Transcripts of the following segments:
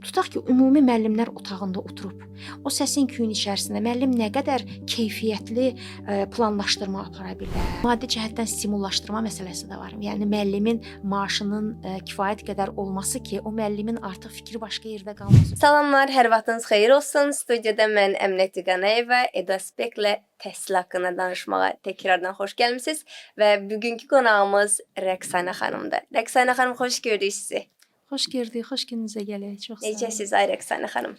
Tutaq ki, ümumi müəllimlər otağında oturub, o səsin küyün içərisində müəllim nə qədər keyfiyyətli planlaşdırma apara bilər. Maddi cəhətdən stimullaşdırma məsələsi də var. Yəni müəllimin maaşının kifayət qədər olması ki, o müəllimin artıq fikri başqa yerdə qalmasın. Salamlar, hər vaxtınız xeyir olsun. Studiyada mən Əminə Tüqanayeva, Eduaspektlə təhsil haqqında danışmağa təkrardan xoş gəlmisiniz və bugünkü qonağımız Rəqsanə xanımdır. Rəqsanə xanım, xoş gördük sizi. Xoş gördük, xoş gününüzə gələk. Çox sağ olun. Necəsiz ay Rəqsanə xanım?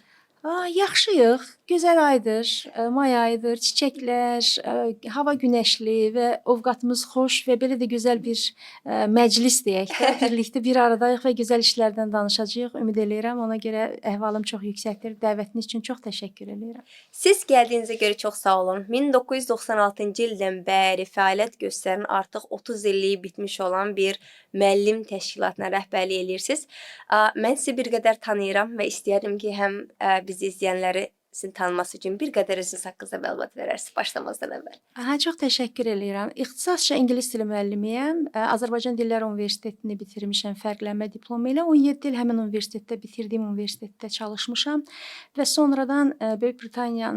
Yaxşıyıq. Gözəl aydır, may ayıdır, çiçəklər, hava günəşli və ovqatımız xoş və belə də gözəl bir məclis deyək də, birlikdə bir aradayıq və gözəl işlərdən danışacağıq. Ümid eləyirəm. Ona görə əhvalım çox yüksəkdir. Dəvətiniz üçün çox təşəkkür eləyirəm. Siz gəldiyinizə görə çox sağ olun. 1996-cı ildən bəri fəaliyyət göstərən, artıq 30 illiyi bitmiş olan bir müəllim təşkilatına rəhbərlik eləyirsiniz. Mən sizi bir qədər tanıyıram və istəyərdim ki, həm bizi izləyənləri sizin tanıması üçün bir qədər özünüz haqqınızda məlumat verərsiniz başlamazdan əvvəl. Aha, çox təşəkkür eləyirəm. İxtisasca ingilis dili müəllimiyəm. Azərbaycan Dillər Universitetini bitirmişəm fərqlənmə diplomu ilə. 17 il həmin universitetdə, bitirdiyim universitetdə çalışmışam və sonradan Böyük Britaniya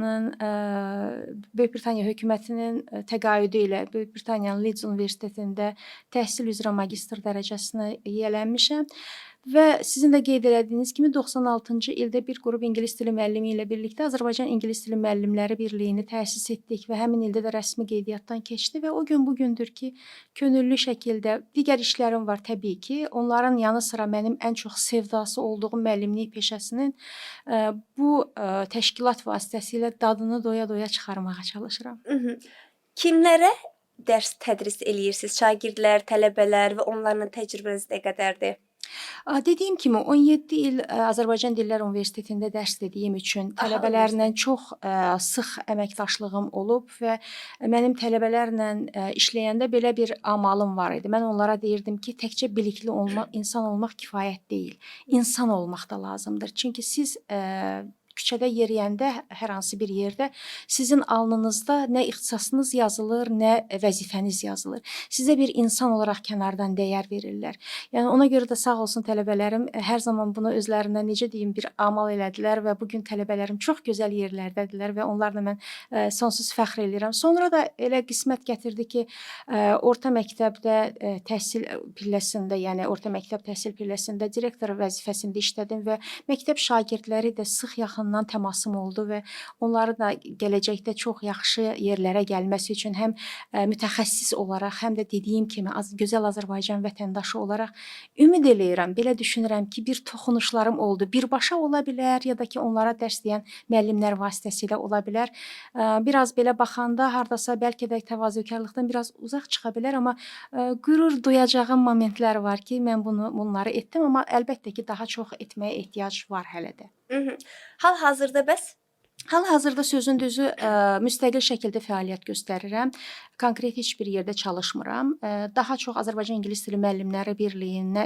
hökumətinin təqaüdü ilə Böyük Britaniyanın Leeds Universitetində təhsil üzrə magistr dərəcəsinə yiyələnmişəm. Və sizin də qeyd elədiyiniz kimi 96-cı ildə bir qrup ingilis dili müəllimi ilə birlikdə Azərbaycan İngilis Dili Müəllimləri Birliyini təsis etdik və həmin ildə də rəsmi qeydiyyatdan keçdi və o gün bu gündür ki, könüllü şəkildə digər işlərim var təbii ki, onların yanı sıra mənim ən çox sevdası olduğum müəllimlik peşəsinin bu təşkilat vasitəsilə dadını doya-doya çıxarmağa çalışıram. Kimlərə dərs tədris eləyirsiniz? Şagirdlər, tələbələr və onlarla təcrübəniz nə qədərdir? Dediyim kimi 17 il Azərbaycan Dillər Universitetində dərs dediyim üçün tələbələrlə çox sıx əməkdaşlığım olub və mənim tələbələrlə işləyəndə belə bir amalım var idi. Mən onlara deyirdim ki, təkcə bilikli olmaq, insan olmaq kifayət deyil. İnsan olmaq da lazımdır. Çünki siz küçədə yeriyəndə hər hansı bir yerdə sizin alnınızda nə ixtisasınız yazılır, nə vəzifəniz yazılır. Sizə bir insan olaraq kənardan dəyər verirlər. Yəni ona görə də sağ olsun tələbələrim hər zaman bunu özlərindən, necə deyim, bir amal elədilər və bu gün tələbələrim çox gözəl yerlərdədirlər və onlarla mən sonsuz fəxr eləyirəm. Sonra da elə qismət gətirdi ki, orta məktəbdə təhsil pilləsində, yəni orta məktəb təhsil pilləsində direktor vəzifəsində işlədim və məktəb şagirdləri də sıx yaxından təmasım oldu və onları da gələcəkdə çox yaxşı yerlərə gəlməsi üçün həm mütəxəssis olaraq, həm də dediyim kimi gözəl Azərbaycan vətəndaşı olaraq ümid eləyirəm, belə düşünürəm ki, bir toxunuşlarım oldu. Birbaşa ola bilər ya da ki, onlara dərs deyən müəllimlər vasitəsilə ola bilər. Biraz belə baxanda hardasa bəlkə də təvazökarlıqdan biraz uzaq çıxa bilər, amma qürur duyacağım momentlər var ki, mən bunları etdim, amma əlbəttə ki, daha çox etməyə ehtiyac var hələ də. Hal-hazırda bəs? Hal-hazırda sözün düzü müstəqil şəkildə fəaliyyət göstərirəm. Konkret heç bir yerdə çalışmıram. Daha çox Azərbaycan İngilis Dili Müəllimləri Birliyinə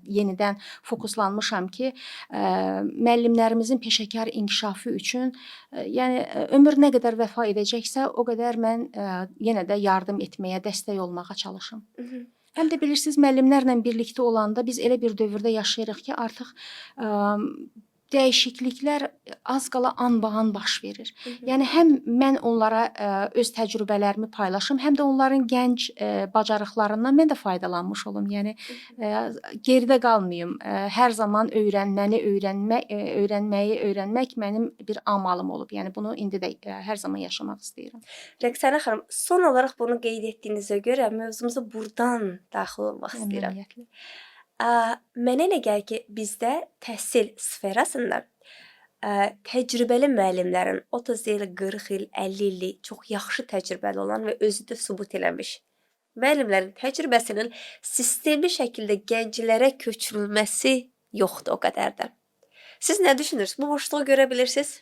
yenidən fokuslanmışam ki, müəllimlərimizin peşəkar inkişafı üçün, yəni ömür nə qədər vəfa edəcəksə, o qədər mən yenə də yardım etməyə, dəstək olmağa çalışım. Həm də bilirsiniz, müəllimlərlə birlikdə olanda biz elə bir dövrdə yaşayırıq ki, artıq dəyişikliklər az qala anbaan baş verir. Yəni həm mən onlara öz təcrübələrimi paylaşım, həm də onların gənc bacarıqlarından mən də faydalanmış olum. Yəni geridə qalmayım. Hər zaman öyrənməni, öyrənməyi öyrənmək mənim bir amalım olub. Yəni bunu indi də hər zaman yaşamaq istəyirəm. Rəqsanə xanım, son olaraq bunu qeyd etdiyinizə görə mövzumuza burdan daxil olmaq istəyirəm. Məmnuniyyətlə. Mənə elə gəlir ki, bizdə təhsil sferasında təcrübəli müəllimlərin 30 il, 40 il, 50 illik çox yaxşı təcrübəli olan və özü də sübut eləmiş müəllimlərin təcrübəsinin sistemli şəkildə gənclərə köçürülməsi yoxdur o qədər də. Siz nə düşünürsünüz? Bu boşluğu görə bilirsiniz?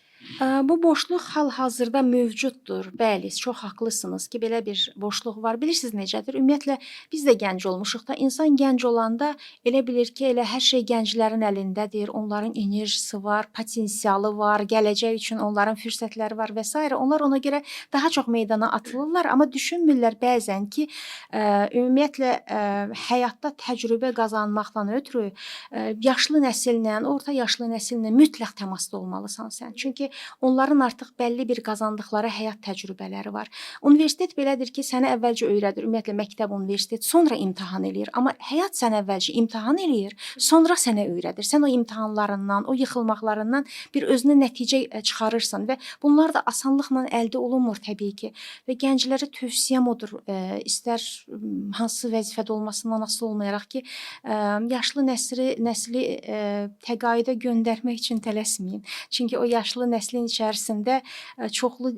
Bu boşluq hal-hazırda mövcuddur. Bəli, çox haqlısınız ki, belə bir boşluq var. Bilirsiniz necədir? Ümumiyyətlə biz də gənc olmuşuq da. İnsan gənc olanda elə bilir ki, elə hər şey gənclərin əlindədir, onların enerjisi var, potensialı var, gələcək üçün onların fürsətləri var və sairə. Onlar ona görə daha çox meydana atılırlar, amma düşünmürlər bəzən ki, ümumiyyətlə həyatda təcrübə qazanmaqdan ötürü yaşlı nəsillə, orta yaşlı nəsillə mütləq təmasda olmalısan sən. Çünki onların artıq bəlli bir qazandıqları həyat təcrübələri var. Universitet belədir ki, səni əvvəlcə öyrədir. Ümumiyyətlə məktəb, universitet sonra imtahan eləyir. Amma həyat səni əvvəlcə imtahan eləyir, sonra sənə öyrədir. Sən o imtahanlarından, o yıxılmaqlarından bir özünə nəticə çıxarırsan və bunlar da asanlıqla əldə olunmur təbii ki. Və gənclərə tövsiyəm odur, istər hansı vəzifədə olmasından asılı olmayaraq ki, yaşlı nəsli təqaüdə göndərmək üçün tələsməyin. Çünki o yaşlı nəslin içərisində çoxlu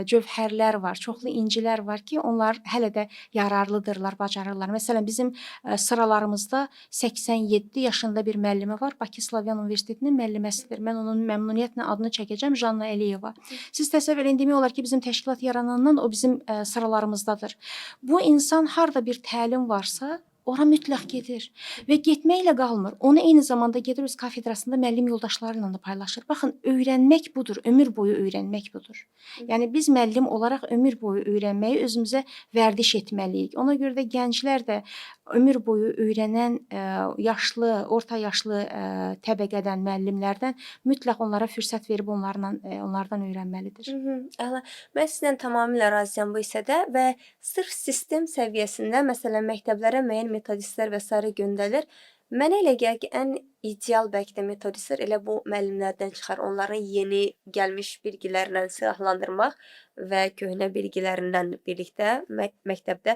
cövhərlər var, çoxlu incilər var ki, onlar hələ də yararlıdırlar, bacarırlar. Məsələn, bizim sıralarımızda 87 yaşında bir müəllimə var. Bakı Slavyan Universitetinin müəlliməsidir. Mən onun məmnuniyyətlə adını çəkəcəm, Janna Əliyeva. Siz təsəvvür edin, demək olar ki, bizim təşkilat yaranandan o bizim sıralarımızdadır. Bu insan harda bir təlim varsa, ora mütləq gedir və getməklə qalmır. Onu eyni zamanda gedir öz kafedrasında müəllim yoldaşları ilə də paylaşır. Baxın, öyrənmək budur, ömür boyu öyrənmək budur. Yəni biz müəllim olaraq ömür boyu öyrənməyi özümüzə vərdiş etməliyik. Ona görə də gənclər də ömür boyu öyrənən yaşlı, orta yaşlı təbəqədən, müəllimlərdən mütləq onlara fürsət verib onlarla onlardan öyrənməlidir. Əla. Mən sizinlə tamamilə razıyam bu hissədə və sırf sistem səviyyəsində, məsələn, məktəblərə müəyyən metodistlər və sairə göndərilir. Mənə elə gəlir ki, ən ideal bəlkə də metodistlər elə bu müəllimlərdən çıxar. Onların yeni gəlmiş bilgilərlə silahlandırmaq və köhnə bilgilərindən birlikdə məktəbdə.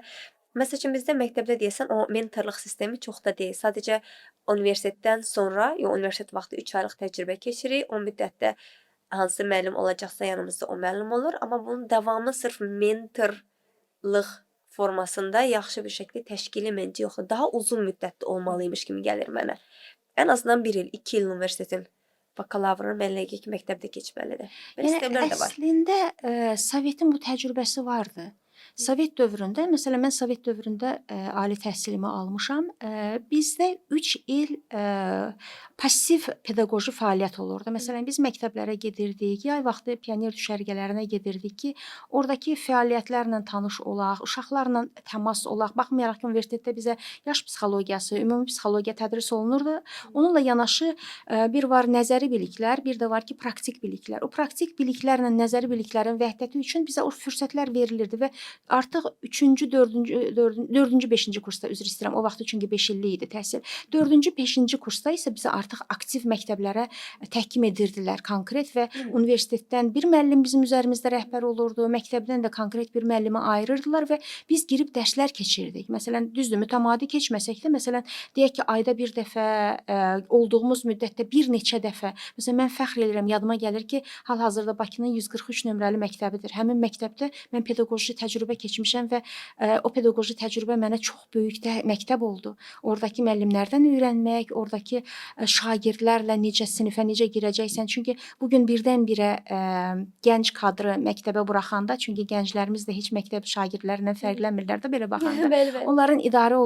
Məsəl üçün bizdə məktəbdə deyəsən o mentorluq sistemi çox da deyil. Sadəcə universitetdən sonra, yox, universitet vaxtı 3 aylıq təcrübə keçirik. O müddətdə hansı müəllim olacaqsa yanımızda o müəllim olur, amma bunun davamı sırf mentorluq formasında yaxşı bir şəkildə təşkili məncə yoxdur. Daha uzun müddətli olmalıymış kimi gəlir mənə. Ən azından 1 il, 2 il universitetin bakalavrını mən elə gəlir ki, məktəbdə keçməlidir. Belə Yəni sistemlər də var. Əslində Sovetin bu təcrübəsi vardı. Sovet dövründə, məsələn, mən Sovet dövründə ali təhsilimi almışam. Bizdə 3 il passiv pedaqoji fəaliyyət olurdu. Məsələn, biz məktəblərə gedirdik, yay vaxtı pioner düşərgələrinə gedirdik ki, oradakı fəaliyyətlərlə tanış olaq, uşaqlarla təmas olaq. Baxmayaraq ki, universitetdə bizə yaş psixologiyası, ümumi psixologiya tədris olunurdu. Onunla yanaşı bir var nəzəri biliklər, bir də var ki, praktik biliklər. O praktik biliklərlə nəzəri biliklərin vəhdəti üçün bizə o fürsətlər verilirdi və artıq 3-cü, 4-cü, 4-cü, 5-ci kursda, üzr istəyirəm, o vaxtı çünki 5 illik idi təhsil. 4-cü, 5-ci kursda isə bizə artıq aktiv məktəblərə təhkim edirdilər konkret və universitetdən bir müəllim bizim üzərimizdə rəhbər olurdu, məktəbdən də konkret bir müəllimi ayırırdılar və biz girib dərslər keçirdik. Məsələn, düzdür, mütəmadi keçməsək də, məsələn, deyək ki, ayda bir dəfə olduğumuz müddətdə bir neçə dəfə. Məsələn, mən fəxr edirəm, yadıma gəlir ki, hal-hazırda Bakının 143 nömrəli məktəbidir. Həmin məktəbdə mən pedaqoji təcrübə keçmişəm və o pedaqoji təcrübə mənə çox böyük də məktəb oldu. Oradakı müəllimlərdən öyrənmək, oradakı şagirdlərlə necə sinifə necə girəcəksən. Çünki bu gün birdən-birə gənc kadrı məktəbə buraxanda, çünki gənclərimiz də heç məktəb şagirdlərindən fərqlənmirlər də belə baxanda. Bəli, bəli. Onların idarə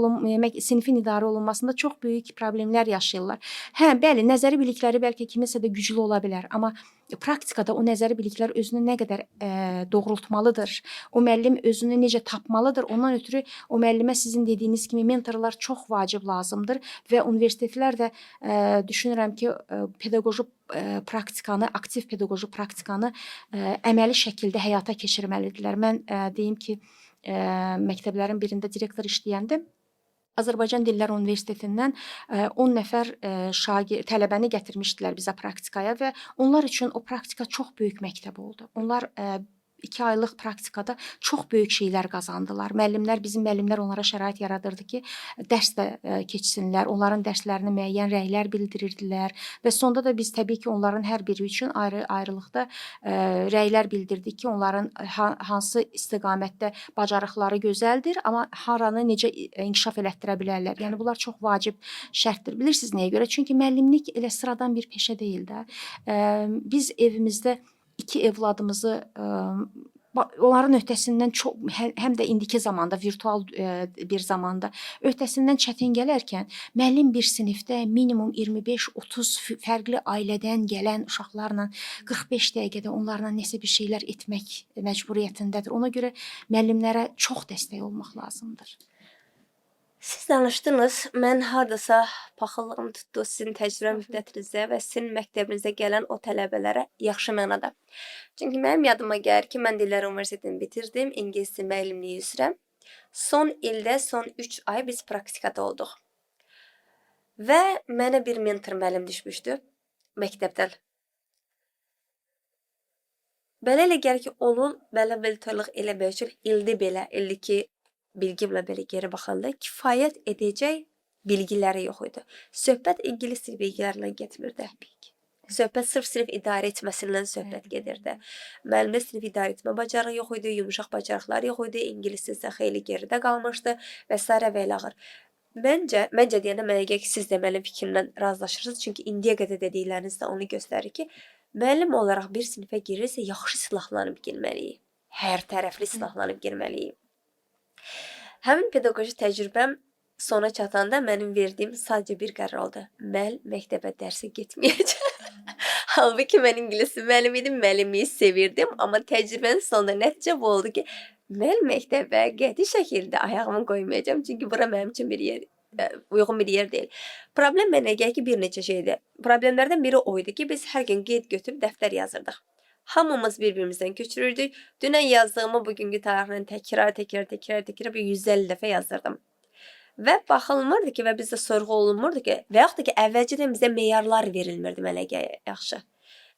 sinifin idarə olunmasında çox böyük problemlər yaşayırlar. Hə, bəli, nəzəri bilikləri bəlkə kiminsə də güclü ola bilər, amma praktikada o nəzəri biliklər özünü nə qədər doğrultmalıdır, o müəllim özünü necə tapmalıdır, ondan ötürü o müəllimə sizin dediyiniz kimi mentorlar çox vacib lazımdır və universitetlər də düşünürəm ki, pedaqoji praktikanı, aktiv pedaqoji praktikanı əməli şəkildə həyata keçirməlidirlər. Mən deyim ki, məktəblərin birində direktor işləyəndə Azərbaycan Dillər Universitetindən 10 nəfər şagird tələbəni gətirmişdilər bizə praktikaya və onlar üçün o praktika çox böyük məktəb oldu. Onlar 2 aylıq praktikada çox böyük şeylər qazandılar. Müəllimlər, bizim müəllimlər onlara şərait yaradırdı ki, dərs də keçsinlər, onların dərslərinə müəyyən rəylər bildirirdilər və sonda da biz təbii ki, onların hər biri üçün ayrı-ayrılıqda rəylər bildirdik ki, onların hansı istiqamətdə bacarıqları gözəldir, amma haranı necə inkişaf elətdirə bilərlər. Yəni bunlar çox vacib şərtdir. Bilirsiniz nəyə görə? Çünki müəllimlik elə sıradan bir peşə deyil də. Biz evimizdə iki evladımızı onların öhdəsindən çox həm də indiki zamanda virtual bir zamanda öhdəsindən çətin gələrkən müəllim bir sinifdə minimum 25-30 fərqli ailədən gələn uşaqlarla 45 dəqiqədə onlarla nəsə bir şeylər etmək məcburiyyətindədir. Ona görə müəllimlərə çox dəstək olmaq lazımdır. Siz danışdınız, mən hardasa paxıllığım tutdu sizin təcrübə müddətinizə və sizin məktəbinizə gələn o tələbələrə yaxşı mənada. Çünki mənim yadıma gəlir ki, mən Dillər Universitetini bitirdim, ingilis dili müəllimliyi üzrə. Son ildə, son 3 ay biz praktikada olduq. Və mənə bir mentor müəllim düşmüşdü məktəbdən. Belə elə gəlir ki, onun belə mentorluq eləmək üçün ildi belə, indiki bilgimlə belə geri baxanda kifayət edəcək bilgiləri yox idi. Söhbət ingilis dili bilgilərindən getmirdi. Təbii ki. Söhbət sırf sinif idarə etməsindən söhbət gedirdi. Müəllimdə sinif idarə etmə bacarığı yox idi, yumşaq bacarıqlar yox idi, ingilis dilində xeyli geridə qalmışdı və sairə və ilə axır. Məncə deyəndə mənə gəlir ki, siz də mənim fikrimlə razılaşırsınız. Çünki indiyə qədər dedikləriniz də onu göstərir ki, müəllim olaraq bir sinifə girirsə, yaxşı silahlanıb girməliyik. Hər tərəfli silahlanıb girməliyik. Həmin pedaqoji təcrübəm sona çatanda mənim verdiyim sadəcə bir qərar oldu. Mən məktəbə dərsə getməyəcəm. Halbuki mən ingilis müəllimi idim, müəllimliyi sevirdim, amma təcrübənin sonunda nəticə bu oldu ki, mən məktəbə qəti şəkildə ayağımı qoymayacağam, çünki bura mənim üçün bir yer, uyğun bir yer deyil. Problem mənə gəlir ki, bir neçə şeydir. Problemlərdən biri o idi ki, biz hər gün qeyd götürüb dəftər yazırdıq. Hamımız bir-birimizdən köçürürdük. Dünən yazdığımı bugünkü tarixlə təkrar, təkrar, təkrar, təkrar bir 150 dəfə yazırdım. Və baxılmırdı ki, və bizdə sorğu olunmurdu ki, və yaxud da ki, əvvəlcədən bizə meyarlar verilmirdi mənə yaxşı.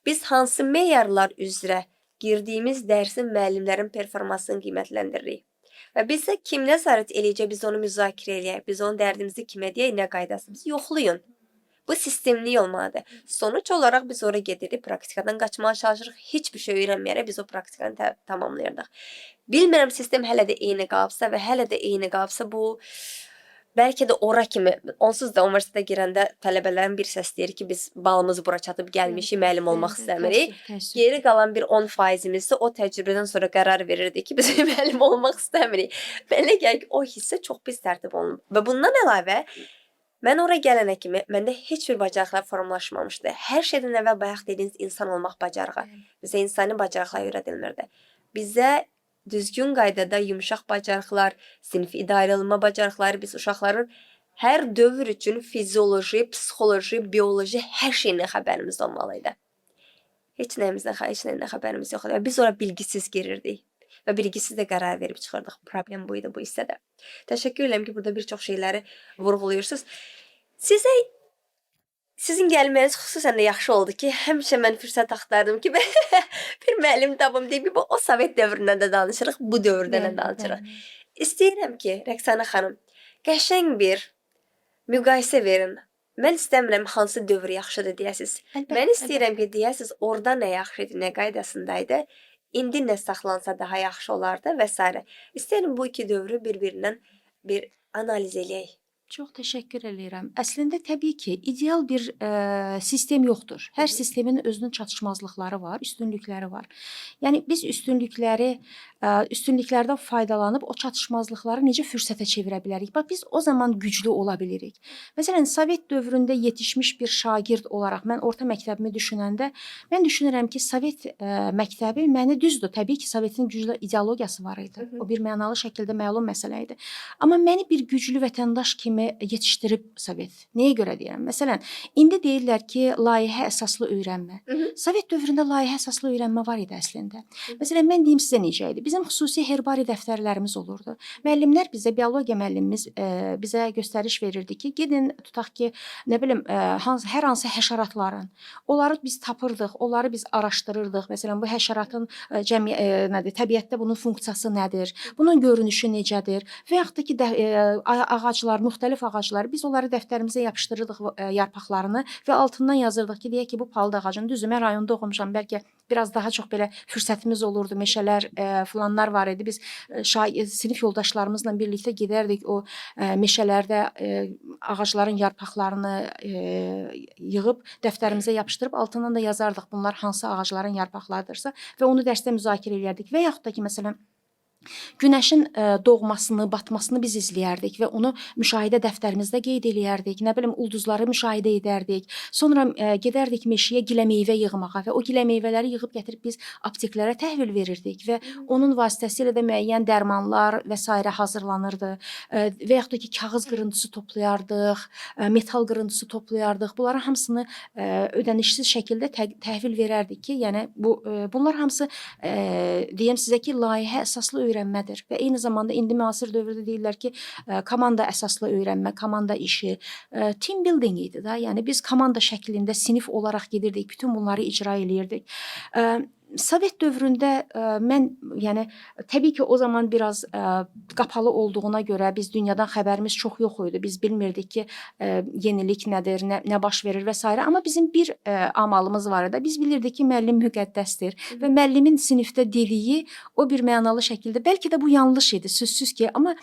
Biz hansı meyarlar üzrə girdiyimiz dərsin müəllimlərin performansını qiymətləndiririk? Və bizə kim nəzarət eləyəcək, biz onu müzakirə eləyək, biz onun dərdimizi kimə deyək, nə qaydası? Biz yoxlayın. Bu sistemli olmalıdır. Sonuç olaraq biz ora gedirik, praktikadan qaçmağa çalışırıq. Heç bir şey öyrənməyərək biz o praktikanı tamamlayırdıq. Bilmirəm sistem hələ də eyni qalıbsa və hələ də eyni qalıbsa bu bəlkə də ora kimi onsuz da universitetə girəndə tələbələrin bir səs deyir ki, biz balımız bura çatıb gəlmişik, müəllim olmaq istəmirik. Geri qalan bir 10%-imiz də o təcrübədən sonra qərar verirdi ki, biz müəllim olmaq istəmirik. Mənə gəlir ki, o hissə çox pis tərtib olunub. Və bundan əlavə mən ora gələnə kimi məndə heç bir bacarıqlar formalaşmamışdı. Hər şeydən əvvəl bayaq dediyiniz insan olmaq bacarığı. Bizə insani bacarıqlar öyrədilmirdi. Bizə düzgün qaydada yumşaq bacarıqlar, sinif idarə olunma bacarıqları, biz uşaqların hər dövr üçün fizioloji, psixoloji, bioloji hər şeyindən xəbərimiz olmalı idi. Heç nəyimizdən, heç nəyindən xəbərimiz yox idi. Və biz ora bilgisiz girirdik və bilgisiz də qərar verib çıxırdıq. Problem bu idi bu hissədə. Təşəkkür edirəm ki, burada bir çox şeyləri vurğulayırsınız. Sizə sizin gəlməyiniz xüsusən də yaxşı oldu ki, həmişə mən fürsət axtardım ki, bir müəllim tapım deyim ki, bu o Sovet dövründən də danışırıq, bu dövrdən də danışırıq. İstəyirəm ki, Rəqsanə xanım, qəşəng bir müqayisə verin. Mən istəmirəm hansı dövr yaxşıdır deyəsiz. Mən istəyirəm ki, deyəsiz orada nə yaxşı idi, nə qaydasındaydı, indi nə saxlansa daha yaxşı olardı və s. İstəyirəm bu iki dövrü bir-birindən bir analiz eləyək. Çox təşəkkür eləyirəm. Əslində təbii ki, ideal bir sistem yoxdur. Hər sistemin özünün çatışmazlıqları var, üstünlükləri var. Yəni biz üstünlüklərdən faydalanıb o çatışmazlıqları necə fürsətə çevirə bilərik? Bax biz o zaman güclü ola bilirik. Məsələn, Sovet dövründə yetişmiş bir şagird olaraq mən orta məktəbimi düşünəndə mən düşünürəm ki, Sovet məktəbi məni düzdür, təbii ki, Sovetin güclü ideologiyası var idi. O bir mənalı şəkildə məlum məsələ idi. Amma məni bir güclü vətəndaş kimi yetişdirib Sovet. Nəyə görə deyirəm? Məsələn, indi deyirlər ki, layihə əsaslı öyrənmə. Sovet dövründə layihə əsaslı öyrənmə var idi əslində. Məsələn, mən deyim sizə necə idi? Bizim xüsusi herbari dəftərlərimiz olurdu. Müəllimlər bizə, biologiya müəllimimiz bizə göstəriş verirdi ki, gedin tutaq ki, nə bilim, hər hansı həşəratların, onları biz tapırdıq, onları biz araşdırırdıq. Məsələn, bu həşəratın nədir, təbiətdə bunun funksiyası nədir, bunun görünüşü necədir və yaxud da ki, ağaclar, müxtəlif müxtəlif ağacları biz onları dəftərimizə yapışdırırdıq yarpaqlarını və altından yazırdıq ki, deyək ki, bu palıd ağacının, düzdür, mən rayonda oxumuşam, bəlkə biraz daha çox belə fürsətimiz olurdu, meşələr filanlar var idi. Biz sinif yoldaşlarımızla birlikdə gedərdik o meşələrdə ağacların yarpaqlarını yığıb dəftərimizə yapışdırıb altından da yazardıq bunlar hansı ağacların yarpaqlarıdırsa və onu dərsdə müzakirə eləyərdik. Və yaxud da ki, məsələn, günəşin doğmasını, batmasını biz izləyərdik və onu müşahidə dəftərimizdə qeyd eləyərdik. Nə bilim, ulduzları müşahidə edərdik. Sonra gedərdik meşəyə gilə meyvə yığmağa və o gilə meyvələri yığıb gətirib biz apteklərə təhvil verirdik və onun vasitəsilə də müəyyən dərmanlar və sairə hazırlanırdı. Və yaxud da ki, kağız qırıntısı toplayardıq, metal qırıntısı toplayardıq. Bunların hamısını ödənişsiz şəkildə təhvil verərdik ki, yəni bu bunlar hamısı deyim sizə ki, layihə əsaslı öyrənmədir və eyni zamanda indi müasir dövrdə deyirlər ki, komanda əsaslı öyrənmə, komanda işi, team building idi da. Yəni biz komanda şəklində sinif olaraq gedirdik, bütün bunları icra eləyirdik. Sovet dövründə mən, yəni təbii ki, o zaman biraz qapalı olduğuna görə biz dünyadan xəbərimiz çox yox idi. Biz bilmirdik ki, yenilik nədir, nə baş verir və sairə. Amma bizim bir amalımız var idi. Biz bilirdik ki, müəllim müqəddəsdir və müəllimin sinifdə dediyi o bir mənalı şəkildə, bəlkə də bu yanlış idi, sözsüz ki, amma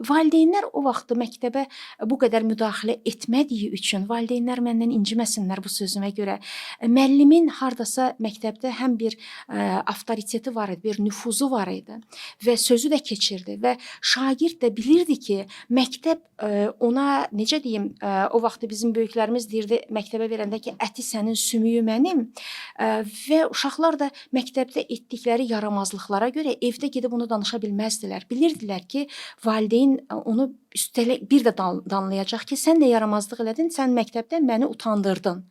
valideynlər o vaxtı məktəbə bu qədər müdaxilə etmədiyi üçün, valideynlər məndən inciməsinlər bu sözümə görə, müəllimin hardasa məktəbdə həm bir avtoriteti var idi, bir nüfuzu var idi və sözü də keçirdi və şagird də bilirdi ki, məktəb ona, necə deyim, o vaxtı bizim böyüklərimiz deyirdi məktəbə verəndə ki, əti sənin, sümüyü mənim, və uşaqlar da məktəbdə etdikləri yaramazlıqlara görə evdə gedib onu danışa bilməzdilər. Bilirdilər ki, valideyn onu üstəlik bir də danlayacaq ki, sən də yaramazlıq elədin, sən məktəbdə məni utandırdın.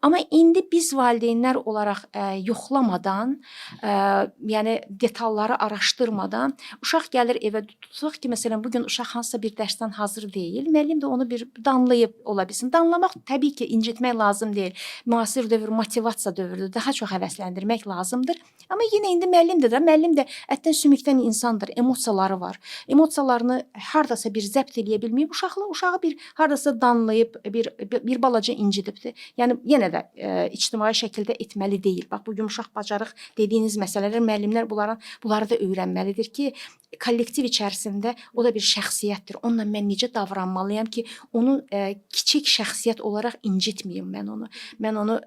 Amma indi biz valideynlər olaraq yoxlamadan, yəni detalları araşdırmadan uşaq gəlir evə, tutaq ki, məsələn, bu gün uşaq hansısa bir dərsdən hazır deyil, müəllim də onu bir danlayıb ola bilsin. Danlamaq təbii ki, incitmək lazım deyil. Müasir dövr motivasiya dövrüdür, daha çox həvəsləndirmək lazımdır. Amma yenə indi müəllim də müəllim də ətdən sümükdən insandır, emosiyaları var. Emosiyalarını hardasa bir zəbt eləyə bilməyib, uşağı bir hardasa danlayıb, bir balaca incidibdir. Yəni yenə də ictimai şəkildə etməli deyil. Bax, bu yumşaq bacarıq dediyiniz məsələlər, müəllimlər bunları da öyrənməlidir ki, kollektiv içərisində o da bir şəxsiyyətdir. Onunla mən necə davranmalıyam ki, onu kiçik şəxsiyyət olaraq incitməyim mən onu. Mən onu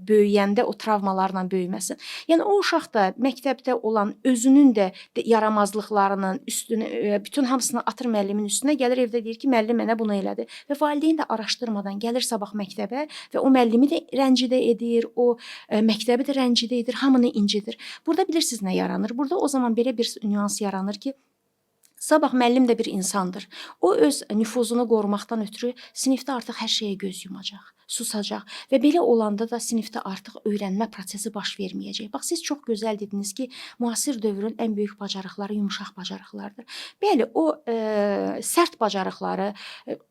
böyüyəndə o travmalarla böyüməsin. Yəni o uşaq da məktəbdə olan özünün də yaramazlıqlarının üstünə, bütün hamısını atır müəllimin üstünə, gəlir evdə deyir ki, müəllim mənə bunu elədi. Və valideyn də araşdırmadan gəlir sabah məktəbə və o müəllimi də rəncidə edir, o məktəbi də rəncidə edir, hamını incidir. Burada bilirsiniz nə yaranır? Burada o zaman belə bir nüans yaranır ki, sabah müəllim də bir insandır. O öz nüfuzunu qorumaqdan ötürü sinifdə artıq hər şeyə göz yumacaq, susacaq və belə olanda da sinifdə artıq öyrənmə prosesi baş verməyəcək. Bax, siz çox gözəl dediniz ki, müasir dövrün ən böyük bacarıqları yumşaq bacarıqlardır. Bəli, o sərt bacarıqları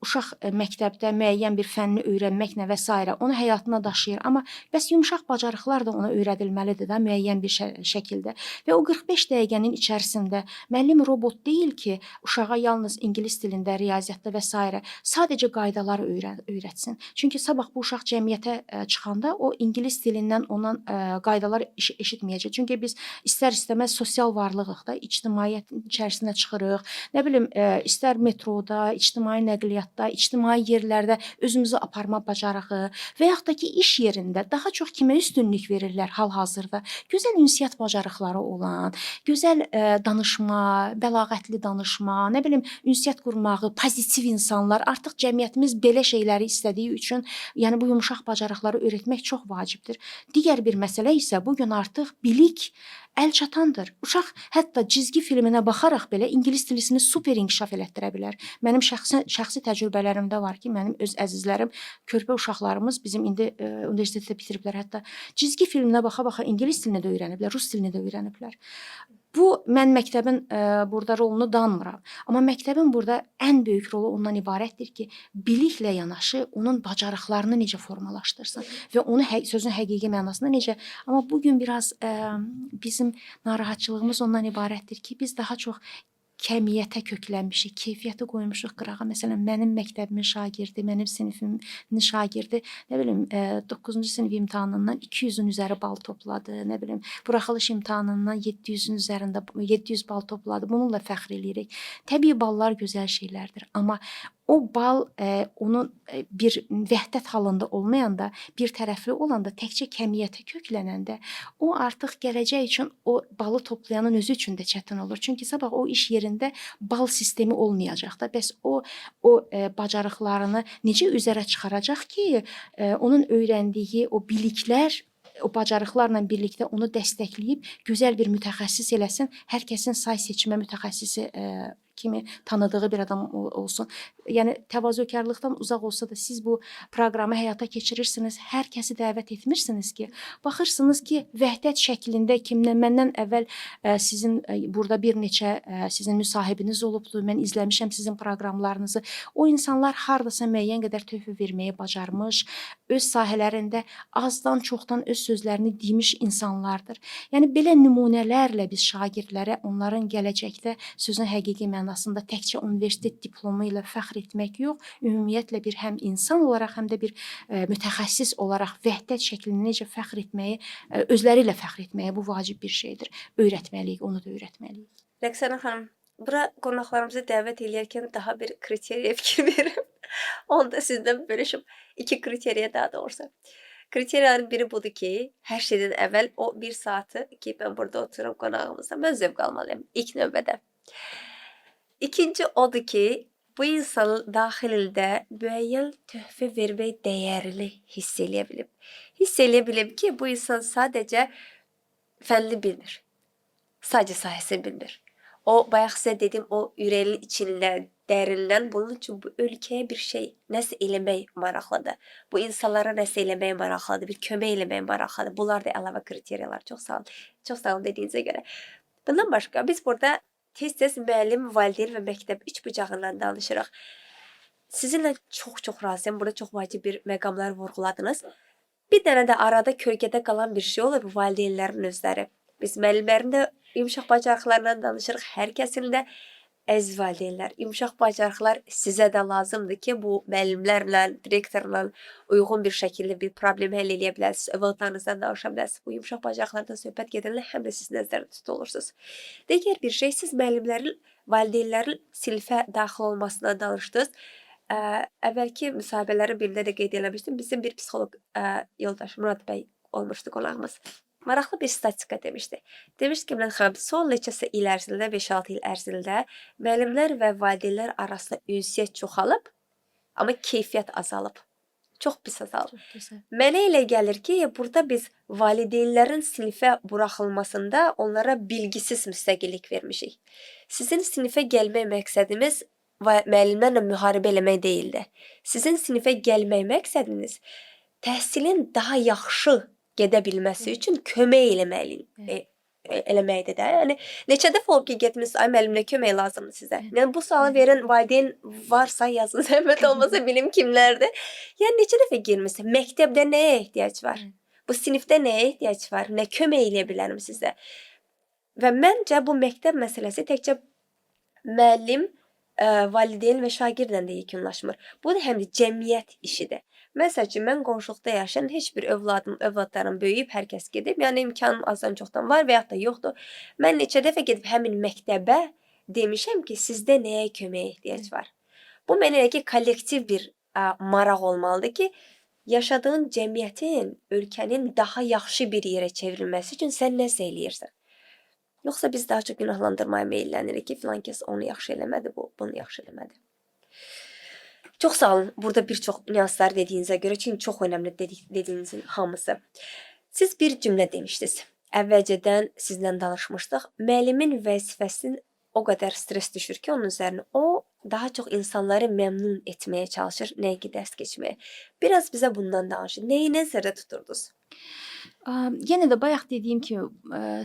uşaq məktəbdə müəyyən bir fənni öyrənməklə və sairə onu həyatına daşıyır, amma bəs yumşaq bacarıqlar da ona öyrədilməlidir də müəyyən bir şəkildə. Və o 45 dəqiqənin içərisində müəllim robot deyil ki, uşağa yalnız ingilis dilində, riyaziyyatda və sairə sadəcə qaydaları öyrətsin. Çünki sabah bu uşaq cəmiyyətə çıxanda o ingilis dilindən ondan qaydalar eşitməyəcək. Çünki biz istər-istəməz sosial varlığıq da, ictimaiyyətin içərisinə çıxırıq. Nə bilim, istər metroda, ictimai nəqliyyatda, ictimai yerlərdə özümüzü aparma bacarığı və yaxud da ki, iş yerində daha çox kimə üstünlük verirlər hal-hazırda? Gözəl ünsiyyət bacarıqları olan, gözəl danışma, bəlağətli danışma, nə bilim, ünsiyyət qurmağı, pozitiv insanlar. Artıq cəmiyyətimiz belə şeyləri istədiyi üçün, yəni bu yumşaq bacarıqları öyrətmək çox vacibdir. Digər bir məsələ isə bu gün artıq bilik əl çatandır. Uşaq hətta cizgi filminə baxaraq belə ingilis dilisini super inkişaf elətdirə bilər. Mənim şəxsi təcrübələrimdə var ki, mənim öz əzizlərim, körpə uşaqlarımız bizim indi universitetdə bitiriblər, hətta cizgi filminə baxa-baxa ingilis dilini də öyrəniblər, rus dilini də öyrəniblər. Bu mən məktəbin burada rolunu danmıram. Amma məktəbin burada ən böyük rolu ondan ibarətdir ki, biliklə yanaşı onun bacarıqlarını necə formalaşdırsın və onu sözün həqiqi mənasında necə. Amma bu gün biraz bizim narahatçılığımız ondan ibarətdir ki, biz daha çox kəmiyyətə köklənmişik, keyfiyyəti qoymuşuq qırağa. Məsələn, mənim məktəbimin şagirdi, mənim sinifimin şagirdi, nə bilim, 9-cu sinif imtahanından 200-ün üzəri bal topladı, nə bilim, buraxılış imtahanından 700-ün üzərində 700 bal topladı. Bununla fəxr eləyirik. Təbii ballar gözəl şeylərdir, amma o bal onun bir vəhdət halında olmayanda, bir tərəfli olanda, təkcə kəmiyyətə köklənəndə, o artıq gələcək üçün o balı toplayanın özü üçün də çətin olur. Çünki sabah o iş yerində bal sistemi olmayacaq da. Bəs o bacarıqlarını necə üzərə çıxaracaq ki, onun öyrəndiyi o biliklər o bacarıqlarla birlikdə onu dəstəkləyib gözəl bir mütəxəssis eləsin, hər kəsin say seçmə mütəxəssisi kimi tanıdığı bir adam olsun. Yəni təvazökarlıqdan uzaq olsa da siz bu proqramı həyata keçirirsiniz, hər kəsi dəvət etmirsiniz ki, baxırsınız ki, vəhdət şəklində kimdən məndən əvvəl sizin burada bir neçə sizin müsahibiniz olubdu, mən izləmişəm sizin proqramlarınızı. O insanlar hardasa müəyyən qədər töhfə verməyi bacarmış, öz sahələrində azdan çoxdan öz sözlərini demiş insanlardır. Yəni belə nümunələrlə biz şagirdlərə onların gələcəkdə sözün həqiqi mənasında təkcə universitet diplomu ilə fəxr etmək yox, ümumiyyətlə bir həm insan olaraq, həm də bir mütəxəssis olaraq vəhdət şəklində necə fəxr etməyi, özləri ilə fəxr etməyi bu vacib bir şeydir. Öyrətməliyik, onu da öyrətməliyik. Rəqsanə xanım, bura qonaqlarımızı dəvət eləyərkən daha bir kriteriya fikir verim. Onu da sizdən bölüşüm. 2 kriteriya daha doğrusu. Kriteriyaların biri budur ki, hər şeydən əvvəl o bir saatı ki, mən burada otururam qonağımızla, mən zövq almalıyam ilk növbədə. İkinci odur ki, bu insanın daxilində müəyyən töhfə vermək dəyərini hiss eləyə bilim. Hiss eləyə bilim ki, bu insan sadəcə fənni bilmir. Sadəcə sahəsini bilmir. O, bayaq sizə dedim, o ürəyinin içindən, dərindən bunun üçün bu ölkəyə bir şey, nəsə eləmək maraqlıdır. Bu insanlara nəsə eləmək maraqlıdır, bir kömək eləmək maraqlıdır. Bunlar da əlavə kriteriyalar. Çox sağ olun. Çox sağ olun dediyinizə görə. Bundan başqa biz burada tez-tez müəllim, valideyn və məktəb üç bucağından danışırıq. Sizinlə çox-çox razıyam. Burada çox vacib bir məqamlar vurğuladınız. Bir dənə də arada kölgədə qalan bir şey olur, bu valideynlərin özləri. Biz müəllimlərin də yumşaq bacarıqlarından danışırıq, hər kəsin də. Əziz valideynlər, yumşaq bacarıqlar sizə də lazımdır ki, bu müəllimlərlə, direktorla uyğun bir şəkildə bir problemi həll eləyə bilərsiniz, övladlarınızdan danışa bilərsiniz. Bu yumşaq bacarıqlardan söhbət gedəndə həm də siz nəzərdə tutulursunuz. Digər bir şey, siz müəllimlərin, valideynlərin sinifə daxil olmasından danışdınız. Əvvəlki müsahibələrin birində də qeyd eləmişdim. Bizim bir psixoloq yoldaş Murad bəy olmuşdu qonağımız. Maraqlı bir statistika demişdi. Demişdi ki, Mələk xanım, son neçə il ərzində, 5-6 il ərzində müəllimlər və valideynlər arasında ünsiyyət çoxalıb, amma keyfiyyət azalıb. Çox pis azalıb. Çox gözəl. Mənə elə gəlir ki, burada biz valideynlərin sinifə buraxılmasında onlara bilgisiz müstəqillik vermişik. Sizin sinifə gəlmək məqsədimiz müəllimlərlə müharibə eləmək deyildi. Sizin sinifə gəlmək məqsədiniz təhsilin daha yaxşı gedə bilməsi üçün kömək eləməkdir də. Yəni neçə dəfə olub ki, getmisiniz, ay müəllim, nə kömək lazımdır sizə? Yəni bu sualı verən valideyn varsa yazın, zəhmət olmasa bilim kimlərdir. Yəni neçə dəfə girmisiniz? Məktəbdə nəyə ehtiyac var? Bu sinifdə nəyə ehtiyac var? Nə kömək eləyə bilərəm sizə? Və məncə bu məktəb məsələsi təkcə müəllim, valideyn və şagirdlə də yekunlaşmır. Bu da həm də cəmiyyət işidir. Məsəl üçün, mən qonşuluqda yaşayan heç bir övladlarım böyüyüb, hər kəs gedib. Yəni imkanım azdan çoxdan var və yaxud da yoxdur. Mən neçə dəfə gedib həmin məktəbə demişəm ki, sizdə nəyə köməyə ehtiyac var? Bu mənə elə ki, kollektiv bir maraq olmalıdır ki, yaşadığın cəmiyyətin, ölkənin daha yaxşı bir yerə çevrilməsi üçün sən nəsə eləyirsən. Yoxsa biz daha çox günahlandırmaya meyillənirik ki, filan kəs onu yaxşı eləmədi, bu bunu yaxşı eləmədi. Çox sağ olun burada bir çox nüanslar dediyinizə görə, çünki çox önəmli dediyinizin hamısı. Siz bir cümlə demişdiniz. Əvvəlcədən sizlə danışmışdıq. Müəllimin vəzifəsinin o qədər stres düşür ki, onun üzərinə. O daha çox insanları məmnun etməyə çalışır, nəyə ki dərs keçməyə. Biraz bizə bundan danışın. Nəyi nəzərdə tuturdunuz? Yenə də bayaq dediyim kimi,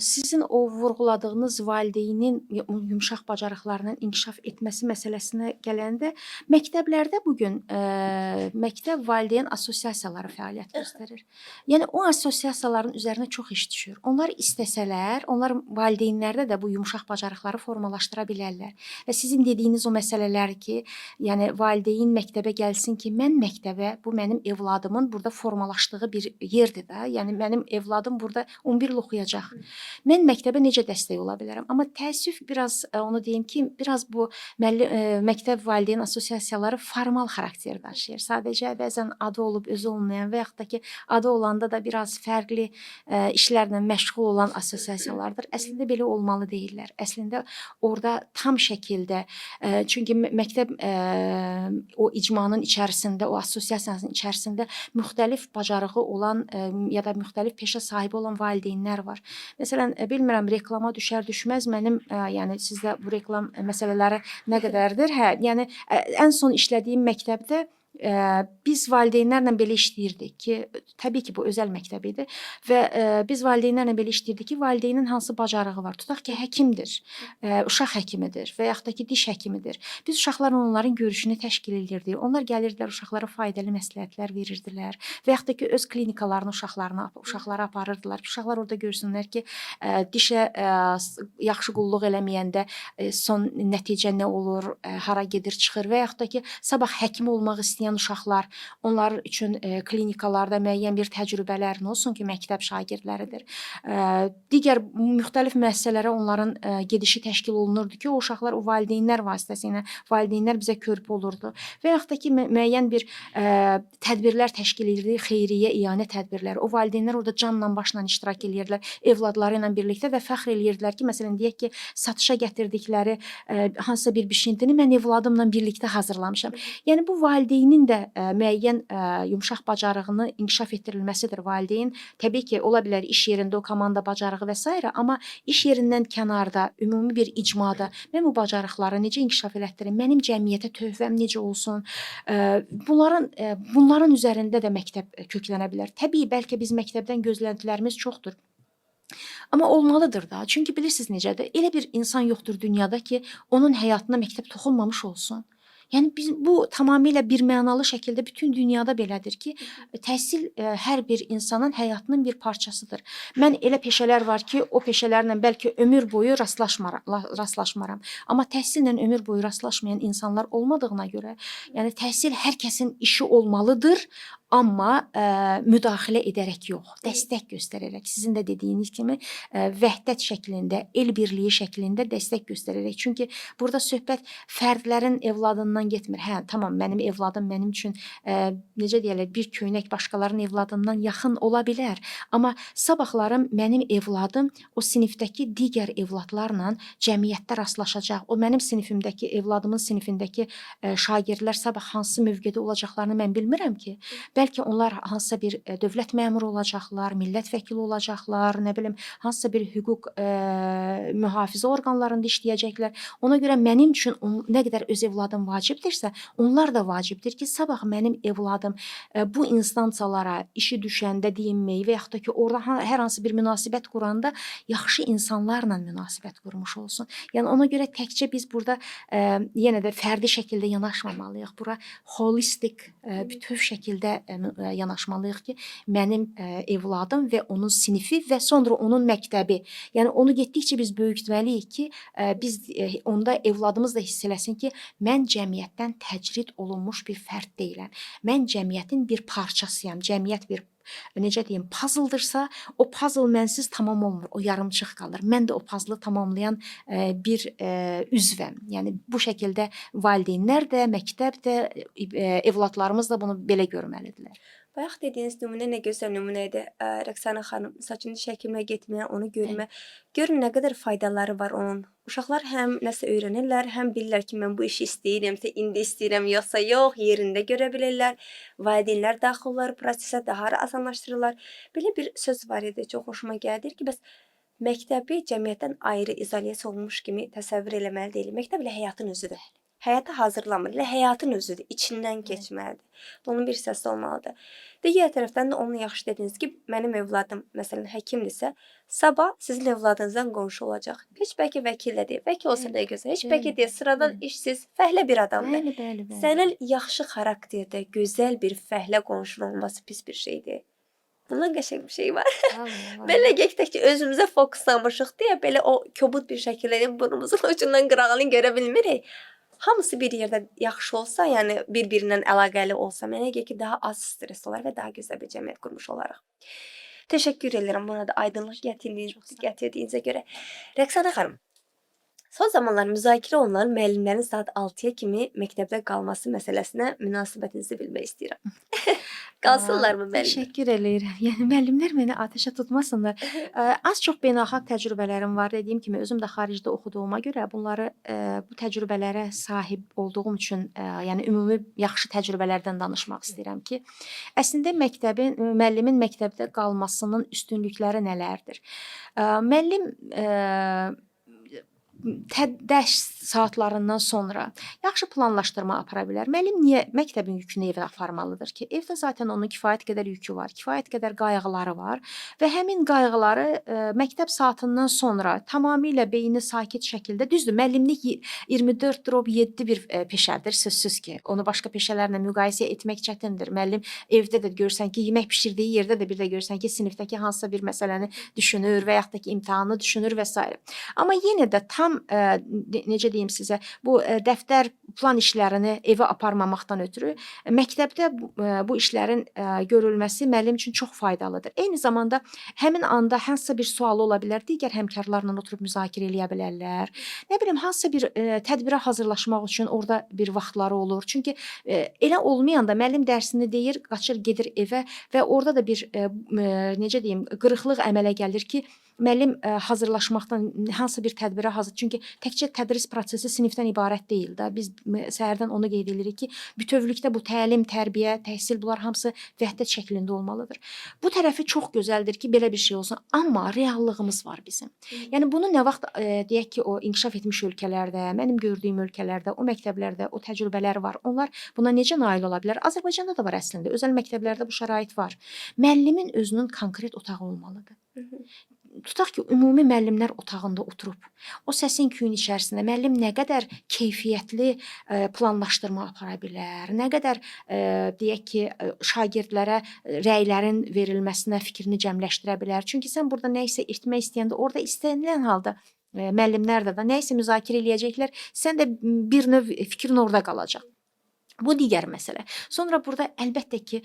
sizin o vurğuladığınız valideynin yumşaq bacarıqlarının inkişaf etməsi məsələsinə gələndə, məktəblərdə bu gün, məktəb valideyn assosiasiyaları fəaliyyət göstərir. Yəni o assosiasiyaların üzərinə çox iş düşür. Onlar istəsələr, onlar valideynlərdə də bu yumşaq bacarıqları formalaşdıra bilərlər. Və sizin dediyiniz o məsələlər ki, yəni valideyn məktəbə gəlsin ki, mən məktəbə, bu mənim evladımın burada formalaşdığı bir yerdir də. Yəni mənim evladım burada 11 il oxuyacaq. Mən məktəbə necə dəstək ola bilərəm? Amma təəssüf biraz onu deyim ki, biraz bu məktəb valideyn assosiasiyaları formal xarakter daşıyır. Sadəcə bəzən adı olub özü olmayan və yaxud da ki, adı olanda da biraz fərqli işlərlə məşğul olan assosiasiyalardır. Əslində belə olmalı deyillər. Əslində orada tam şəkildə, çünki məktəb o icmanın içərisində, o assosiasiyanın içərisində müxtəlif bacarığı olan ya da müxtəlif peşə sahibi olan valideynlər var. Məsələn, bilmirəm reklama düşər düşməz mənim, yəni sizdə bu reklam məsələləri nə qədərdir? Hə, yəni ən son işlədiyim məktəbdə biz valideynlərlə belə işləyirdik ki, təbii ki, bu özəl məktəb idi və biz valideynlərlə belə işləyirdik ki, valideynin hansı bacarığı var? Tutaq ki, həkimdir, uşaq həkimidir və yaxud da ki, diş həkimidir. Biz uşaqlarla onların görüşünü təşkil edirdik. Onlar gəlirdilər, uşaqlara faydalı məsləhətlər verirdilər və yaxud da ki, öz klinikalarını uşaqlara aparırdılar ki, uşaqlar orada görsünlər ki, dişə yaxşı qulluq eləməyəndə son nəticə nə olur, hara gedir, çıxır və yaxud da ki, sabah həkim olmaq istəyən uşaqlar, onlar üçün klinikalarda müəyyən bir təcrübələr nə olsun ki, məktəb şagirdləridir. Digər müxtəlif müəssisələrə onların gedişi təşkil olunurdu ki, o uşaqlar o valideynlər vasitəsilə, valideynlər bizə körpü olurdu. Və yaxud da ki, müəyyən bir tədbirlər təşkil edirdi, xeyriyyə, iyanə tədbirləri. O valideynlər orada canla başla iştirak eləyirdilər, evladları ilə birlikdə və fəxr eləyirdilər ki, məsələn deyək ki, satışa gətirdikləri hansısa bir bişintini mən evladımla birlikdə hazırlamışam. Yəni bu valideynin də müəyyən yumşaq bacarığını inkişaf etdirilməsidir. Valideyn təbii ki, ola bilər iş yerində o komanda bacarığı və sairə, amma iş yerindən kənarda, ümumi bir icmada mən bu bacarıqları necə inkişaf elətdirim, mənim cəmiyyətə töhfəm necə olsun, bunların üzərində də məktəb köklənə bilər. Təbii, bəlkə biz məktəbdən gözləntilərimiz çoxdur. Amma olmalıdır da. Çünki bilirsiniz necədir? Elə bir insan yoxdur dünyada ki, onun həyatına məktəb toxunmamış olsun. Yəni biz bu tamamilə bir mənalı şəkildə bütün dünyada belədir ki, təhsil hər bir insanın həyatının bir parçasıdır. Mən elə peşələr var ki, o peşələrlə bəlkə ömür boyu rastlaşmaram. Amma təhsillə ömür boyu rastlaşmayan insanlar olmadığına görə, yəni təhsil hər kəsin işi olmalıdır, amma müdaxilə edərək yox, dəstək göstərərək, sizin də dediyiniz kimi vəhdət şəklində, el birliyi şəklində dəstək göstərərək. Çünki burada söhbət fərdlərin evladından getmir. Hə, tamam, mənim evladım mənim üçün necə deyirlər, bir köynək başqalarının evladından yaxın ola bilər. Amma sabahlarım mənim evladım o sinifdəki digər evladlarla cəmiyyətdə rastlaşacaq. O mənim sinifimdəki, evladımın sinifindəki şagirdlər sabah hansı mövqedə olacaqlarını mən bilmirəm ki. Bəlkə onlar hansısa bir dövlət məmuru olacaqlar, millət vəkili olacaqlar, nə bilim, hansısa bir hüquq mühafizə orqanlarında işləyəcəklər. Ona görə mənim üçün nə qədər öz evladım vacibdirsə, onlar da vacibdir ki, sabah mənim evladım bu instansiyalara işi düşəndə deyinməyi və yaxud da ki, orada hər hansı bir münasibət quranda yaxşı insanlarla münasibət qurmuş olsun. Yəni ona görə təkcə biz burada yenə də fərdi şəkildə yanaşmamalıyıq. Bura holistik, bütöv şəkildə yanaşmalıyıq ki, mənim evladım və onun sinifi və sonra onun məktəbi. Yəni onu getdikcə biz böyütməliyik ki, biz onda evladımız da hiss eləsin ki, mən cəmiyyətdən təcrid olunmuş bir fərd deyiləm. Mən cəmiyyətin bir parçasıyam. Cəmiyyət bir, necə deyim, puzzledırsa, o puzzle mənsiz tamam olmur, o yarımçıq qalır. Mən də o puzzle tamamlayan bir üzvəm. Yəni bu şəkildə valideynlər də, məktəb də, evladlarımız da bunu belə görməlidirlər. Bayaq dediyiniz nümunə nə gözəl nümunə idi. Rəqsanə xanım, saçını diş həkiminə getməyə, onu görmə. Görün nə qədər faydaları var onun. Uşaqlar həm nəsə öyrənirlər, həm bilirlər ki, mən bu işi istəyirəmsə, indi istəyirəm, yoxsa yox, yerində görə bilirlər. Valideynlər daxil olurlar prosesə, daha asanlaşdırırlar. Belə bir söz var idi, çox xoşuma gəldi ki, bəs məktəbi cəmiyyətdən ayrı, izolyasiya olunmuş kimi təsəvvür eləməli deyilik. Məktəb elə həyatın özüdür. Həyata hazırlanmır. Elə həyatın özüdür, içindən keçməlidir. Bunun bir hissəsi olmalıdır. Digər tərəfdən də onu yaxşı dediniz ki, mənim övladım məsələn həkimdirsə, sabah sizin övladınızdan qonşu olacaq. Heç bəlkə vəkil də deyil. Vəkil olsa nə gözəl. Heç bəlkə deyil, sıradan işsiz, fəhlə bir adamdır. Bəli, bəli, bəli. Sənin yaxşı xarakterdə, gözəl bir fəhlə qonşun olması pis bir şeydir. Bundan qəşəng bir şey var. Belə təkcə özümüzə fokuslanmışıq deyə belə o kobud bir şəkildə burnumuzun ucundan qırağını görə bilmirik. Hamısı bir yerdə yaxşı olsa, yəni bir-birindən əlaqəli olsa, mənə gəlir ki, daha az stres olar və daha gözəl bir cəmiyyət qurmuş olarıq. Təşəkkür edirəm buna da aydınlıq gətirdiyinizə görə. Rəqsanə xanım, son zamanlar müzakirə olunan müəllimlərin saat 6-ya kimi məktəbdə qalması məsələsinə münasibətinizi bilmək istəyirəm. Qalsınlarmı müəllimlər? Təşəkkür eləyirəm. Yəni müəllimlər məni atəşə tutmasınlar. Az çox beynəlxalq təcrübələrim var. Dediyim kimi özüm də xaricdə oxuduğuma görə bunları bu təcrübələrə sahib olduğum üçün, yəni ümumi yaxşı təcrübələrdən danışmaq istəyirəm ki, əslində məktəbin, müəllimin məktəbdə qalmasının üstünlükləri nələrdir? Müəllim dərs saatlarından sonra yaxşı planlaşdırma apara bilər. Müəllim niyə məktəbin yükünü evə aparmalıdır ki? Evdə zaten onun kifayət qədər yükü var, kifayət qədər qayğıları var və həmin qayğıları məktəb saatından sonra tamamilə beyni sakit şəkildə, düzdür, müəllimlik 24/7 bir peşədir, sözsüz ki. Onu başqa peşələrlə müqayisə etmək çətindir. Müəllim evdə də görsən ki, yemək bişirdiyi yerdə də bir də görsən ki, sinifdəki hansısa bir məsələni düşünür və yaxud da ki, imtahanı düşünür və s. Amma yenə də tam necə deyim sizə, bu dəftər, plan işlərini evə aparmamaqdan ötürü məktəbdə bu işlərin görülməsi müəllim üçün çox faydalıdır. Eyni zamanda həmin anda hansısa bir sualı ola bilər, digər həmkarlarla oturub müzakirə eləyə bilərlər. Nə bilim, hansısa bir tədbirə hazırlaşmaq üçün orada bir vaxtları olur. Çünki elə olmayanda müəllim dərsini deyir, qaçır, gedir evə və orada da bir necə deyim, qırıqlıq əmələ gəlir ki, müəllim hazırlaşmaqdan hansısa bir tədbirə hazır. Çünki təkcə tədris prosesi sinifdən ibarət deyil də. Biz səhərdən onu qeyd edirik ki, bütövlükdə bu təlim, tərbiyə, təhsil bunlar hamısı vəhdət şəklində olmalıdır. Bu tərəfi çox gözəldir ki, belə bir şey olsun. Amma reallığımız var bizim. Yəni bunu nə vaxt deyək ki, o inkişaf etmiş ölkələrdə, mənim gördüyüm ölkələrdə, o məktəblərdə o təcrübələr var. Onlar buna necə nail ola bilər? Azərbaycanda da var əslində. Özəl məktəblərdə bu şərait var. Müəllimin özünün konkret otağı olmalıdır. Tutaq ki, ümumi müəllimlər otağında oturub, o səsin küyün içərisində müəllim nə qədər keyfiyyətli planlaşdırma apara bilər, nə qədər deyək ki, şagirdlərə rəylərin verilməsinə fikrini cəmləşdirə bilər. Çünki sən burada nə isə etmək istəyəndə orada istənilən halda müəllimlər də nə isə müzakirə eləyəcəklər, sən də bir növ fikrin orada qalacaq. Bu digər məsələ. Sonra burada əlbəttə ki,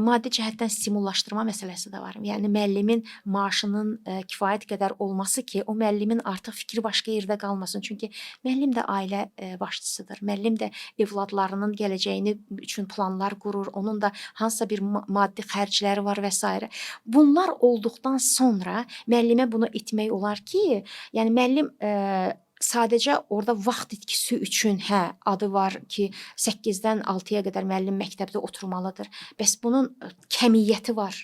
maddi cəhətdən stimullaşdırma məsələsi də var. Yəni müəllimin maaşının kifayət qədər olması ki, o müəllimin artıq fikri başqa yerdə qalmasın. Çünki müəllim də ailə başçısıdır. Müəllim də övladlarının gələcəyini üçün planlar qurur. Onun da hansısa bir maddi xərcləri var və s. Bunlar olduqdan sonra müəllimə bunu etmək olar ki, yəni müəllim sadəcə orada vaxt itkisi üçün, hə, adı var ki, 8-dən 6-ya qədər müəllim məktəbdə oturmalıdır. Bəs bunun kəmiyyəti var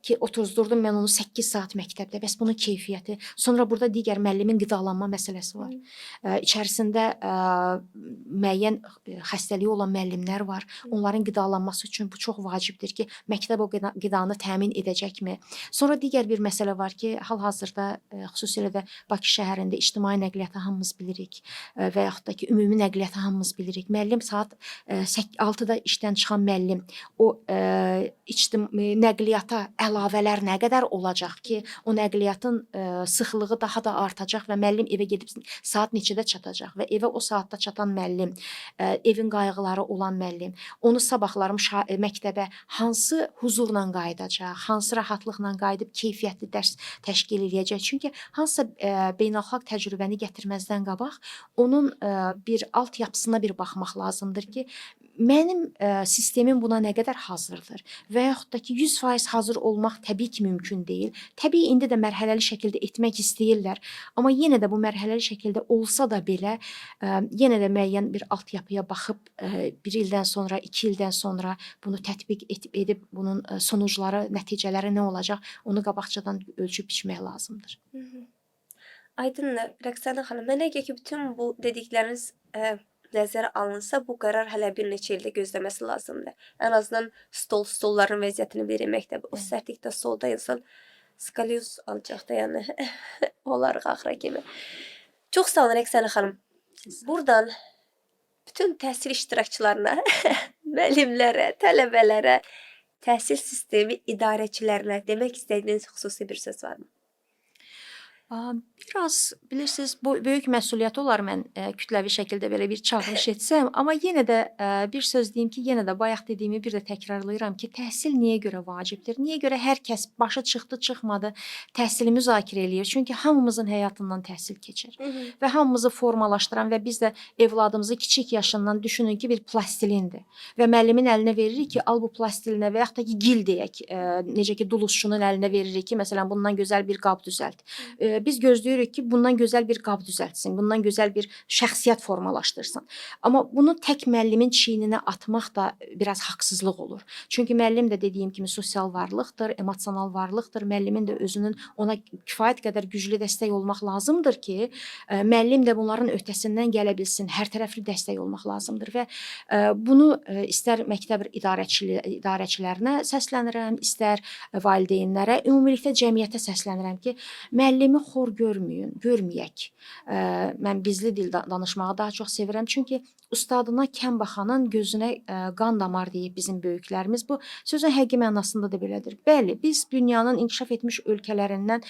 ki, otuzdurdum mən onu 8 saat məktəbdə. Bəs bunun keyfiyyəti? Sonra burada digər müəllimin qidalanma məsələsi var. İçərisində müəyyən xəstəliyi olan müəllimlər var. Onların qidalanması üçün bu çox vacibdir ki, məktəb o qidanı təmin edəcəkmi? Sonra digər bir məsələ var ki, hal-hazırda xüsusilə də Bakı şəhərində ictimai nəqliyyatı hamımız bilirik və yaxud da ki, ümumi nəqliyyatı hamımız bilirik. Müəllim saat 6-da işdən çıxan müəllim o nəqliyyata əlavələr nə qədər olacaq ki, o nəqliyyatın sıxlığı daha da artacaq və müəllim evə gedib saat neçədə çatacaq və evə o saatda çatan müəllim, evin qayğıları olan müəllim, onu sabahlarım məktəbə hansı huzurla qayıdacaq, hansı rahatlıqla qayıdıb keyfiyyətli dərs təşkil eləyəcək. Çünki hansısa beynəlxalq təcrübəni gətirməzdən qabaq onun bir altyapısına bir baxmaq lazımdır ki, mənim sistemim buna nə qədər hazırdır və yaxud da ki, 100% hazır olmaq təbii ki, mümkün deyil. Təbii indi də mərhələli şəkildə etmək istəyirlər, amma yenə də bu mərhələli şəkildə olsa da belə, yenə də müəyyən bir altyapıya baxıb bir ildən sonra, 2 ildən sonra bunu tətbiq edib bunun sonucları, nəticələri nə olacaq, onu qabaqcadan ölçüb biçmək lazımdır. Aydındır, Rəqsanə xanım. Mənə gəlir ki, bütün bu dedikləriniz nəzərə alınsa, bu qərar hələ bir neçə ildə gözləməsi lazımdır. Ən azından stolların vəziyyətini verir məktəbə. O sərtlikdə stolda insan skalyoz alacaq da, yəni olarıq axıra kimi. Çox sağ olun Rəqsanə xanım. Buradan bütün təhsil iştirakçılarına, müəllimlərə, tələbələrə, təhsil sistemi idarəçilərinə demək istədiyiniz xüsusi bir söz varmı? Biraz bilirsiniz, bu böyük məsuliyyət olar mən kütləvi şəkildə belə bir çağırış etsəm, amma yenə də bir söz deyim ki, yenə də bayaq dediyimi bir də təkrarlayıram ki, təhsil niyə görə vacibdir? Niyə görə hər kəs başı çıxdı, çıxmadı təhsili müzakirə eləyir? Çünki hamımızın həyatından təhsil keçir və hamımızı formalaşdıran və biz də evladımızı kiçik yaşından düşünün ki, bir plastilindir və müəllimin əlinə veririk ki, al bu plastilinə və yaxud da ki, gil deyək, necə ki dulusçunun əlinə veririk ki, məsələn bundan gözəl bir qab düzəlt. Biz gözləyirik ki, bundan gözəl bir qab düzəltsin, bundan gözəl bir şəxsiyyət formalaşdırsın. Amma bunu tək müəllimin çiyninə atmaq da biraz haqsızlıq olur. Çünki müəllim də dediyim kimi sosial varlıqdır, emosional varlıqdır. Müəllimin də özünün ona kifayət qədər güclü dəstək olmaq lazımdır ki, müəllim də bunların öhdəsindən gələ bilsin, hər tərəfli dəstək olmaq lazımdır və bunu istər məktəb idarəçilərinə səslənirəm, istər valideynlərə, ümumilikdə cəmiyyətə səslənirəm ki, müəllimi xor görməyin, görməyək. Mən bizli dildə danışmağı daha çox sevirəm. Çünki ustadına kəm baxanın gözünə qan damar deyib bizim böyüklərimiz. Bu sözün həqiqi mənasında da belədir. Bəli, biz dünyanın inkişaf etmiş ölkələrindən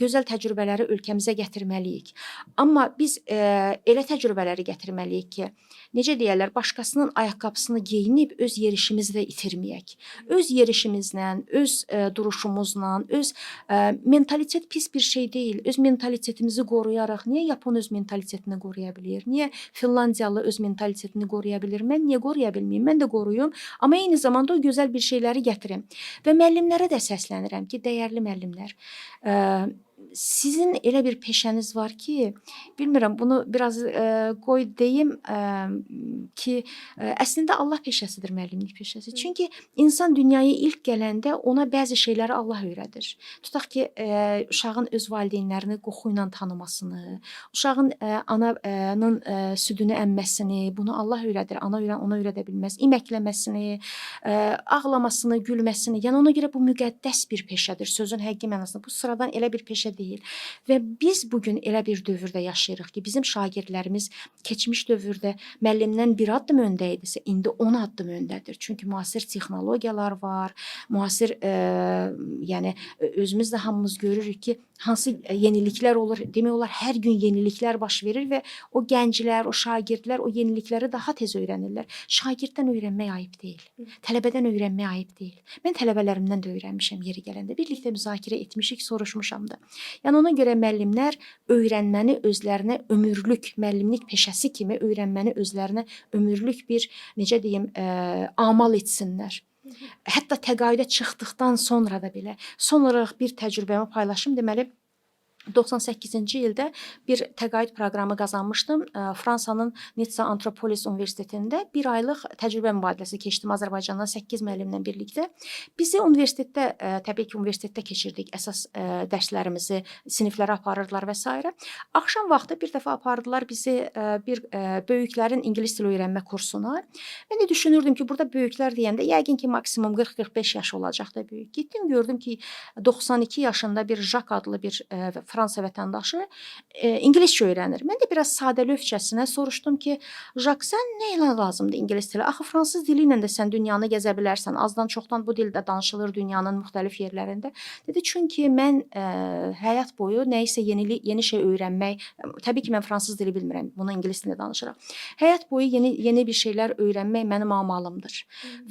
gözəl təcrübələri ölkəmizə gətirməliyik. Amma biz elə təcrübələri gətirməliyik ki, necə deyərlər, başqasının ayaqqabısını geyinib öz yerişimizi də itirməyək. Öz yerişimizlə, öz duruşumuzla, öz mentalitet pis bir şey deyil. Öz mentalitetimizi qoruyaraq, niyə Yapon öz mentalitetini qoruya bilir? Niyə Finlandiyalı öz mentalitetini qoruya bilir? Mən niyə qoruya bilməyim? Mən də qoruyum, amma eyni zamanda o gözəl bir şeyləri gətirim. Və müəllimlərə də səslənirəm ki, dəyərli müəllimlər, sizin elə bir peşəniz var ki, bilmirəm bunu biraz qoy deyim ki, əslində Allah peşəsidir müəllimlik peşəsi. Çünki insan dünyaya ilk gələndə ona bəzi şeyləri Allah öyrədir. Tutaq ki, uşağın öz valideynlərini qoxu ilə tanımasını, uşağın ananın südünü əmməsini, bunu Allah öyrədir. Ana ona öyrədə bilməz. İməkləməsini, ağlamasını, gülməsini. Yəni ona görə bu müqəddəs bir peşədir. Sözün həqiqi mənasında bu sıradan elə bir peşə deyil. Və biz bu gün elə bir dövrdə yaşayırıq ki, bizim şagirdlərimiz keçmiş dövrdə müəllimdən bir addım öndə idisə, indi 10 addım öndədir. Çünki müasir texnologiyalar var, müasir yəni özümüz də hamımız görürük ki, hansı yeniliklər olur. Demək olar hər gün yeniliklər baş verir və o gənclər, o şagirdlər o yenilikləri daha tez öyrənirlər. Şagirddən öyrənmək ayıb deyil. Tələbədən öyrənmək ayıb deyil. Mən tələbələrimdən də öyrənmişəm yeri gələndə. Birlikdə müzakirə etmişik, soruşmuşam da. Yəni ona görə müəllimlər öyrənməni özlərinə ömürlük, müəllimlik peşəsi kimi öyrənməni özlərinə ömürlük bir, necə deyim, amal etsinlər. Hətta təqaüdə çıxdıqdan sonra da belə. Son olaraq bir təcrübəmi paylaşım. Deməli 98-ci ildə bir təqaüd proqramı qazanmışdım. Fransanın Nizza Antropolis Universitetində bir aylıq təcrübə mübadiləsi keçdim Azərbaycandan 8 müəllimlə birlikdə. Bizi universitetdə, təbii ki, universitetdə keçirdik əsas dərslərimizi, siniflərə aparırdılar və sairə. Axşam vaxtı bir dəfə apardılar bizi bir böyüklərin ingilis dili öyrənmə kursuna. Mən də düşünürdüm ki, burada böyüklər deyəndə yəqin ki, maksimum 40-45 yaş olacaq da böyük. Getdim, gördüm ki, 92 yaşında bir Jacques adlı bir Fransa vətəndaşı ingiliscə öyrənir. Mən də biraz sadəlövhcəsinə soruşdum ki, Jacques, sən nə ilə lazımdır ingilis dili? Axı fransız dili ilə də sən dünyanı gəzə bilərsən. Azdan çoxdan bu dildə danışılır dünyanın müxtəlif yerlərində. Dedi, çünki mən həyat boyu nəyisə yeni şey öyrənmək, təbii ki, mən fransız dili bilmirəm, bunu ingilis dilində danışıram. Həyat boyu yeni bir şeylər öyrənmək mənim amalımdır.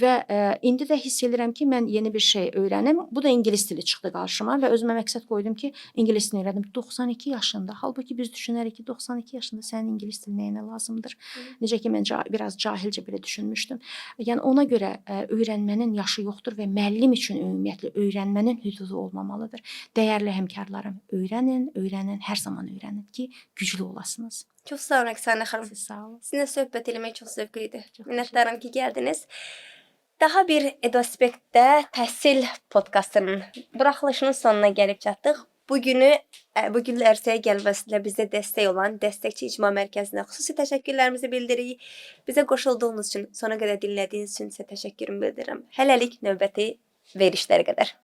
Və indi də hiss edirəm ki, mən yeni bir şey öyrənim. Bu da ingilis dili çıxdı qarşıma və özümə məqsəd qoydum ki, ingilis dilini öyrəndim. 92 yaşında. Halbuki biz düşünərik ki, 92 yaşında sənin ingilis dili nəyinə lazımdır? Necə ki mən biraz cahilcə belə düşünmüşdüm. Yəni ona görə öyrənmənin yaşı yoxdur və müəllim üçün ümumiyyətlə öyrənmənin hüdudu olmamalıdır. Dəyərli həmkarlarım, öyrənin, öyrənin, hər zaman öyrənin ki, güclü olasınız. Çox sağ olun Rəqsanə xanım. Siz sağ olun. Sizinlə söhbət eləmək çox zövqlü idi. Çox Minnətdaram ki, gəldiniz. Daha bir Eduaspektdə təhsil podkastının buraxılışının sonuna gəlib çatdıq. Bu günü bu günün ərsəyə gəlməsində bizə dəstək olan Dəstəkçi İcma Mərkəzinə xüsusi təşəkkürlərimizi bildiririk. Bizə qoşulduğunuz üçün, sona qədər dinlədiyiniz üçün sizə təşəkkürümü bildirirəm. Hələlik növbəti verişlərə qədər.